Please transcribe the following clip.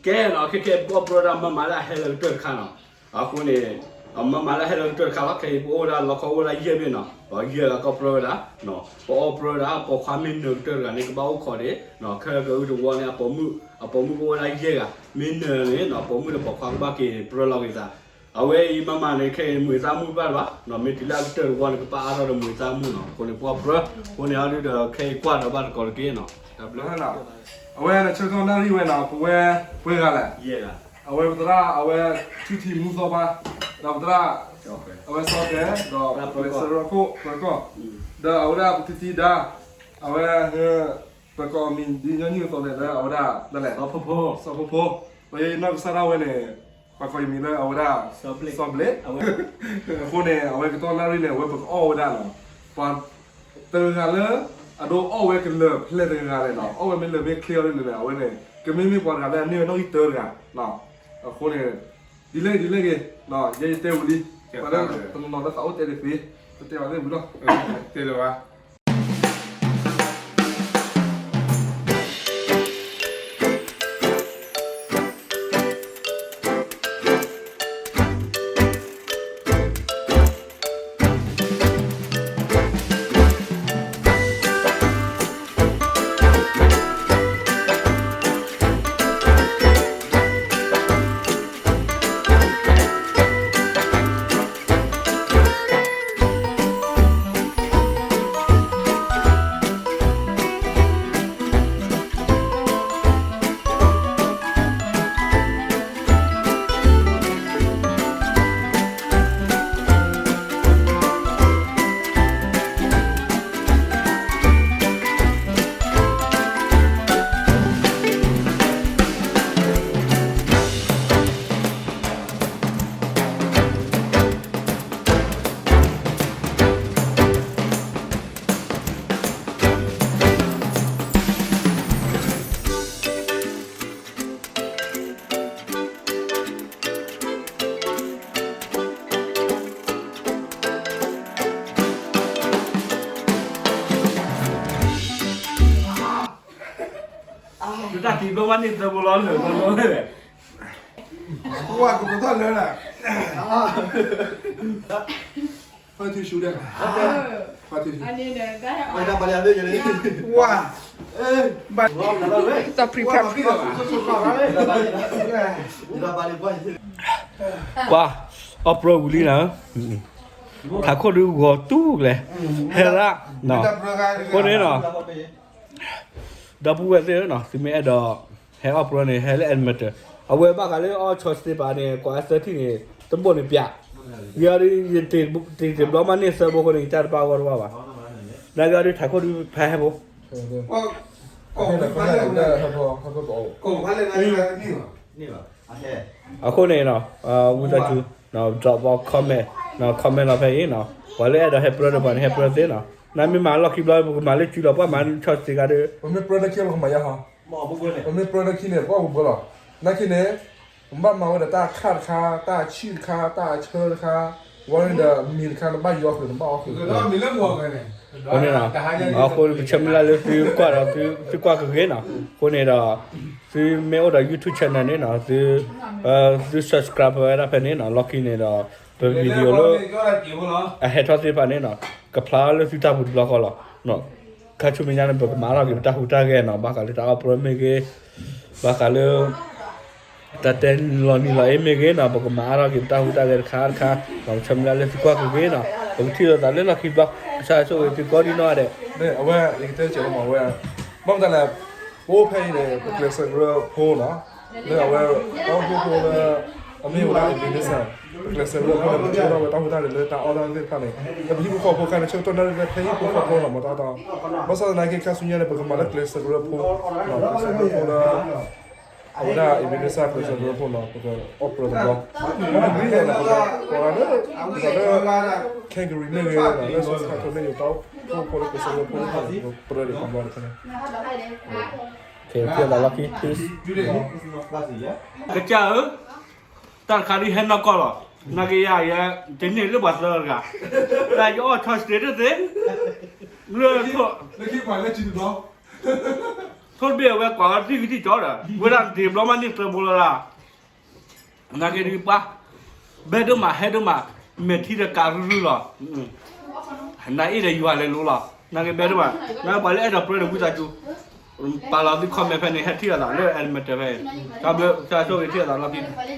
ကဲနီၤ ခဲခဲအံၤ ပအီၣ်ပြၢဝဲဒၣ် မၤမၤလၢအဟဲလၢကတၢၢ်တခါနီၤ. အဃိန့ၣ် မၤမၤလၢအဟဲလၢကတၢၢ်တခါလီၤ. ခဲအံၤ ပအိၣ်ဝဲဒၣ်လီခီ အိၣ်ဝဲဒၣ်ယဲၢ်ဘ့ၣ်နီၤ. ပှၤယဲၢ်ဂၤ ကီၢ်ပြၢဝဲဒၣ်, ပအီၣ်ပြၢဝဲဒၣ် ပိာ်ခွါမ့ၢ်နၢၤကတၢၢ်တဂၤန့ၣ် ကဘၣ်အိၣ်ခိးဒံး, ခဲကတဝီန့ၣ် အပိာ်မုၣ်ကအိၣ်ဝဲဒၣ်ယဲၢ်ဂၤ, မ့ၢ်နၢၤန့ၣ်နီၤ ပိာ်မုၣ်ဒီးပိာ်ခွါကဘၣ်က့ၤပြၢလီၤက့ၤသး. အဝဲအံၤမၤမၤန့ၣ် ခဲအံၤမုာ်သးမုာ်ဘၣ်လၢၤဘၣ်, မ့ၢ်တုၤလၢအကတၢၢ်တဝီန့ၣ် ကပာ်အါထီၣ်ဒီးမုာ်သးမုာ်နီၤ. အဃိန့ၣ် ပအီၣ်ပြၢ, အဃိန့ၣ်အီၤဒုဒီး ခဲအံၤကွၢ်ဒီးဘၣ်တကိးတက့ၢ်နီၤ. အဝဲန့ၣ်ဆၢကတီၢ်နၣ်ရံၣ်ဝဲနီၤ ပဝဲပှဲၤဂၤလဲၣ်, အဝဲပသရၣ် အဝဲ ထူထံမူသီပၤ, ဒီးပသရၣ် အဝဲစီၤတဲာ် ဒီးပစရၢခိၣ်ပၢၤကီၢ်, ဒီးအဝဲဒၣ်ပတံတံဒါ, အဝဲ ပကိးအမံၤဒ်ညီနုၢ်အသိးန့ၣ်လၢအဝဲဒၣ်ဒ်လဲၣ်, စီၤဖိဖိ, ပနီၢ်ကစၢ်ဒၣ်ဝဲန့ၣ် ပှၤကိးယမံၤလၢအဝဲဒၣ် စီၤဘျ့း, အဃိန့ၣ် အဝဲကတီၢ်နၣ်ရံၣ်န့ၣ် အဝဲပကအီၣ်ဝဲဒၣ်နီၤ, ပှၤတဂၤလၢ အဒိအီၣ်ဝဲကလၢာ်ဖျဲၣ်တဂၤလဲၣ်နီၤ, အီၣ်ဝဲမ့ၢ်လၢာ်မ့ၢ်ချ့အီၤဒ်န့ၣ် အဝဲန့ၣ် ကမ့မ့ၢ်ပှၤတဂၤလၢအန့ၢ်ဝဲနီၣ်ဂံၢ်တၢတဂၤ, အဃိန့ၣ် ဒ်လဲၣ်ဒ်လဲၣ်ဂ့ၤ, ယဲယတဲဝံၤလံ, ပှၤလၢတနီၤနီၤလၢသးအိၣ်တဲတသ့, ပတဲဘၣ်သ့ၣ်ဝံၤလီၤ, တဲလၢၤဘၣ် တၢ်တံၤဘျီဘၣ်န့ၣ်သၢဘိလီၤ လၢာ်ဘျီဘျီလဲၣ်, ဝါကပီၤထီၣ်လၢာ်လၢာ်, ဖါထူဆူဒီး, ဖါထူဆူ, ဝါ, တၢ် prepare ပှၤ, အီၣ်ပြၢဝံၤလံနၤ, ထးခိၣ်ဒုးဂီၤတူၢ်လဲၣ်, ဟဲရၣ်, အဃိန့ၣ်နီၤ ဒီပုၢ်ဝဲၢ်သ့ၣ်ဧၢနီၤ, သုမ့ၢ်အဲၣ်ဒိး ဟဲအီၣ်ပြၢန့ၣ် ဟဲလၢ Edmonton, အဝဲဘၣ်ဃးလၢအီၣ် chocolate ပၤန့ၣ် ကွၢ်အသၢထံၣ်န့ၣ် တဘိၣ်န့ၣ်ပျး, ယၤဒုး ယတ့ၢ်တဘျီမးန့ၢ်သၢဘိအဃိန့ၣ် ယတၢ်တဘၣ်ဂီၢ်တဘၣ်ဘၣ်, နာ်က့အီၤဒုးထးခိၣ်ဒုးဖးဟဲဖိ အဃိန့ၣ်နီၤ ဝံသးစူၤ drop ဘီ comment, comment လီၤဖဲအံၤနီၤ, ပှၤလၢအဲၣ်ဒိးဟဲပြၢဒီးပှၤန့ၣ် ဟဲပြၢသ့နီၤ, နမ့ၢ်မၤလီၢ်ခံဘျီ ပကမၤလၢစုလီၤ ပှၤမၤ chocolate တဂၤဒီး ပမ့ၢ်ပြၢလၢခံ ပကမၤယါဟီ, ပမ့ၢ်ပြၢလၢခံန့ၣ် ပှၤကဘၢလီၤ, နာ်က့န့ၣ် နဘၣ်မၤဝဲဒီးတၢ်ခၣ်တခါ တၢ်ဆံၣ်တခါ တၢ်ဆၢတခါ, ဝဲန့ၣ်ဒီးမ့ၤတခါ နဘၣ်ယီဃုာ် နဘၣ်အီၣ်ဃုာ်, အဃိန့ၣ်နီၤ, အဃိန့ၣ် ပဆၢမုၢ်လၢ်လၢသုကွၢ်ဒီး သုကွၢ်ကဂ့ၤနီၤ, အဃိန့ၣ်ဒီး သုမ့ၢ်အိၣ်ဒီး YouTube channel န့ၣ်နီၤ, သု သု subscribe ဝဲဒၣ်ဖဲန့ၣ်နီၤ, လီၢ်ခံန့ၣ်ဒီး ပ video လၢ အဟဲထီၣ်သ့ၣ်တဖၣ်န့ၣ်နီၤ, ကဖျါလၢသုတၢ်ပူၤတဘျီဃီလီၤ, ခါဆူမဲာ်ညါန့ၣ် ပကမၤထီၣ်က့ၤပတၢ်ဟူးတၢ်ဂဲၤနီၤ, ဘၣ်ဃးလၢတၢ်အီၣ်ပြၢမ့ၢ်ဂ့ၤ, ဘၣ်ဃးလၢ တၢ်တဲလီၤနံၤလီၤအ့မ့ၢ်ဂ့ၤနီၤ, ပကမၤအါထီၣ်က့ၤပတၢ်ဟူးတၢ်ဂဲၤတခါတခါ, ဒီးပဆၢမုၢ်လၢ်လၢသုကွၢ်ကဂ့ၤနီၤ, ပကထံၣ်လိာ်သးလၢလီၢ်ခံဘျီ, ကစၢ်ယွၤဆိၣ်ဂ့ၤသုကိးဒံနီၢ်ဂၤဒဲး, အဝဲယကတဲစၢၤလီၤမးဝဲ, ဘၣ်မတၤလဲၣ်, ပအိၣ်ဖဲအံၤန့ၣ် ပကျဲးစၢးကရၢဖိနီၤ, လၢအဝဲ တၢ်အိၣ်ဖှိၣ်ဖိလၢ အမ့ၢ်ဝဲဒၣ် Ebenezer, ပကျဲးစၢးကရၢဖိန့ၣ် ပထံၣ်ထီၣ်ဝဲတၢ်ဟူးတၢ်ဂဲၤလၢတၢ်အီၣ်တၢ်သ့ၣ်တဖၣ်န့ၣ်, လၢပဟံၣ်ဖိဃီဖိအခါန့ၣ် ဆၢကတီၢ်နၣ်ရံၣ်လၢဖဲဟံၣ်ဖိဃီဖိလီၤမးတီတီ, ဘၣ်ဆၣ်သနာ်က့ခါဆူညါန့ၣ် ပကမၤလၢကျဲးစၢးကရၢဖိ, ကျဲးစၢးကရၢဖိလၢ အဝဲဒၣ် Ebenezer ကျဲးစၢးကရၢဖိနီၤ, ပကအီၣ်ပြၢတဘျီ, ပမ့ၢ်ဂ့ၤန့ၣ် ပကကိးဂၤလၢ ပှၤလၢ Calgary မ့ၢ်ဂ့ၤ, လၢ Saskatchewan မ့ၢ်ဂ့ၤ, တၢ်အိၣ်ဖှိၣ်ဖိလၢကျဲးစၢးကရၢဖိန့ၣ် ပပြၢဒံးတဘျီတခါန့ၣ်, ကစၢ်ဧၢ, တၢ်တခါဒ်ဟဲနီၢ်ကီၢ်လီၤ, နာ်က့ယၤ ယတန့ၢ်လၢပှၤသၢဂၤတဂၤ, တၢ်ယအီၣ်ဆီစတ့တသ့, လၢ လၢခံပှၤလၢခံတဘျီ ထိၣ်တဘ့ၣ်အဝဲကွၢ်အီၤထံၣ်ကထံၣ်ကၠီဒီး ဝဲဒၣ်တ့ၢ်ဘျီမးန့ၣ်သၢဘိလီၤလၢ် နာ်က့ဒုးပှၤ ဘဲဒိၣ်မးဟဲဒိၣ်မး မဲာ်ထံဒီးကးရုရုလီၤ. နအ့ၣ်ဒီးယွၤလဲၤလိၤလီၤ. နာ်က့ဘဲဒိၣ်မး နာ်က့ပှၤလၢအဲၣ်ဒိးပြၢဒီးဝံသးစူၤ ပာ်လီၤသု comment ဖဲန့ၣ် ဟဲထံၣ်လိာ်သးလၢ Edmonton ဖဲန့ၣ် တၢ်ဘျုးတၢ်ဆိၣ်ဂ့ၤထံၣ်လိာ်သးလီၤခံ